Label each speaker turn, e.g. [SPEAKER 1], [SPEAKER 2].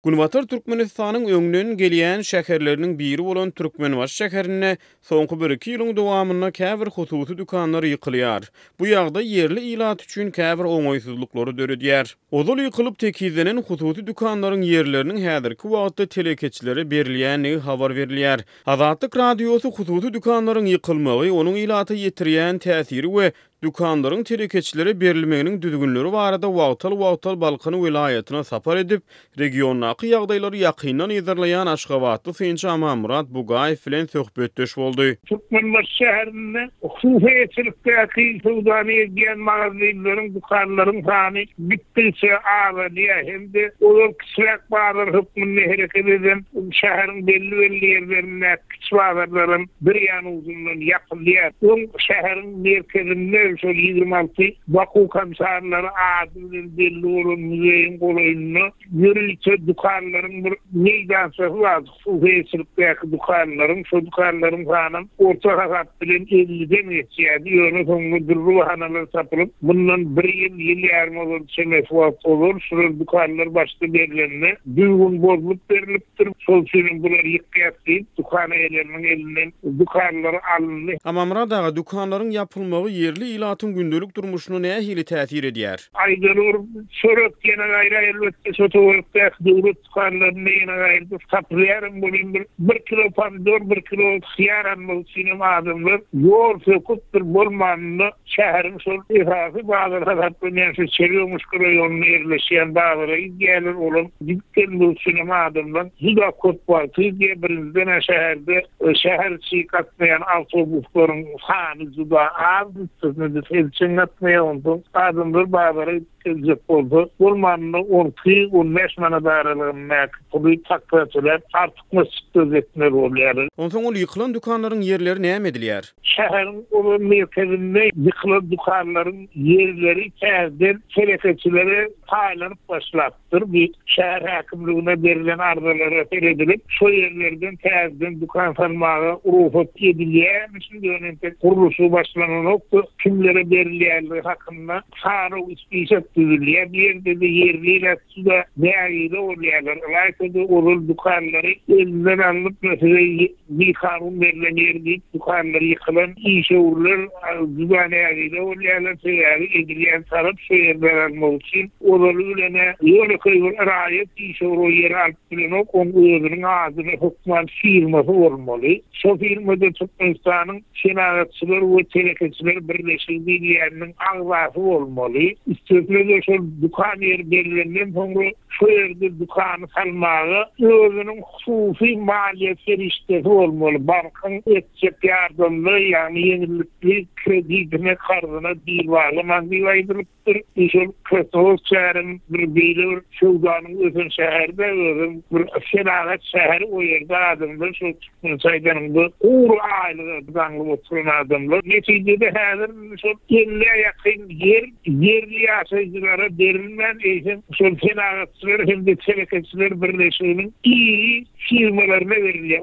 [SPEAKER 1] Günbatar Türkmenistanyň öňden gelýän şäherleriniň biri bolan Türkmenbaşy şäherinde soňky bir-iki ýylyň dowamynda käbir hususy dükanlar ýykylýar. Bu ýagdaý ýerli ilat üçin käbir oňaýsyzlyklary döredýär. Ozal ýykylyp tekizlenen hususy dükanlaryň ýerleriniň häzirki wagtda telekeçilere berilýändigi habar berilýär. Azatlyk Radiosy hususy dükanlaryň ýykylmagy, onuň ilata ýetirýän täsiri we Dükanlaryň telekeçilere berilmeginiň düzgünleri barada wagtal-wagtal Balkan welaýatyna sapar edip, regiondaky ýagdaýlary ýakyndan yzarlaýan aşgabatly synçy Amanmyrat Bugaýew bilen söhbetdeş boldy.
[SPEAKER 2] Türkmenbaşy şäherinde hususy eýeçilikdäki söwdany edýän magazinleriň, dükanlaryň sany gitdigiçe azalýar hem-de ozal kiçiräk bazar hökmünde hereket eden şäheriň belli-belli ýerlerindäki kiçi bazarlaram bir ýan ujundan ýapylýar. Öň şäheriň merkezinde şol 26 Baku komissarlary ady bilen belli bolan muzeýiň golaýynda ýörite dükanlaryň bir meýdançasy bardy. Hususy eýeçilikdäki dükanlaryň, şo dükanlaryň sanam orta hasap bilen elliden geçýärdi. Ýöne soňra dürli bahanalar tapylyp, mundan bir ýyl, ýyl ýarym ozal çemesi wagt ozal şular dükanlar başda berlende düzgün bozulyp berlipdir. Şol üçinem bulary ýykýas diýip, dükan eýeleriniň elinden dükanlary alyndy.
[SPEAKER 1] Amanmyrat aga, dükanlaryň ýapylmagy ýerli ilatyň gündelik durmuşyna nähili täsir edýär?
[SPEAKER 2] Aýdaly bir çörek ýene gaýra elbetde şo töwerekdäki döwlet dükanlarynda ýene gaýra tapylýaram welin bir bir kilo pomidor, bir kilo hyýar almak üçinem adamlar ýol söküp bir bolmanynda şäheriň şol esasy bazar hasaplanýan şu Çerýomuşka raýonynda ýerleşýän bazara gidýärler, olam gidip gelmek üçinem adamlaň juda köp wagty gidýär. Birinjiden-ä şäherde şäher içi gatnaýan awtobuslaryň sany juda az, üstesine-de selçeň gatnaýar, onsoň adamlar bazara gidip geljek bolsa, bolmanynda on iki, on bäş manat aralygyndaky puly taksa töläp, artykmaç çykdajy etmeli bolýarlar.
[SPEAKER 1] Onsoň ol ýykylan dükanlaryň ýerleri näme edilýär?
[SPEAKER 2] Şäheriň ozal merkezinde ýykylan dükanlaryň ýerleri täzeden telekeçilere paýlanyp başlapdyr. Bu şäher häkimligine berlen arzalara seredilip, şo ýerlerden täzeden dükan salmaga rugsat edilýärmişin, ýöne entek gurluşygy başlananokdy, kimlere berilýänligi hakynda sanaw, spisok düzülýär. Bu ýerde-de ýerli ilat juda nägile bolýarlar. Ylaýta-da ozal dükanlary elinden alnyp, size Bikanun berlen ýer diýip, dükanlary ýykylan işewürler juda nägile bolýarlar, sebäbi edilýän talap şo ýerden almak üçin ozaly bilen-ä ýönekeý bir raýat işewür o ýeri alyp bilenok, oň özüniň adyna hökman firmasy bolmaly. Şo firmada Türkmenistanyň Senagatçylar we telekeçiler birleşigi diýilýäniniň agzasy bolmaly. Üstesine-de şol dükan ýeri berlenden soňra şo ýerde dükany salmaga özüniň hususy maliýe serişdesi bolmaly, bankyň etjek ýardamyna, ýagny ýeňillikli kredidine, karzyna bil baglamaň diýip aýdylypdyr. Şol Krasnowodsk şäherem bir beýle bir söwdanyň ösen şäheri-dä, özem bir senagat şäheri, o ýerde adamlar şol Munça aýdanyňda, gury aýlyga daňlyp oturan adamlar. Netijede häzir şol ellä ýakyn ýer ýerli ýaşaýjylara berilmän, eýsem şol Senagatçylar hem-de telekeçiler birleşiginiň iri firmalaryna berilýär.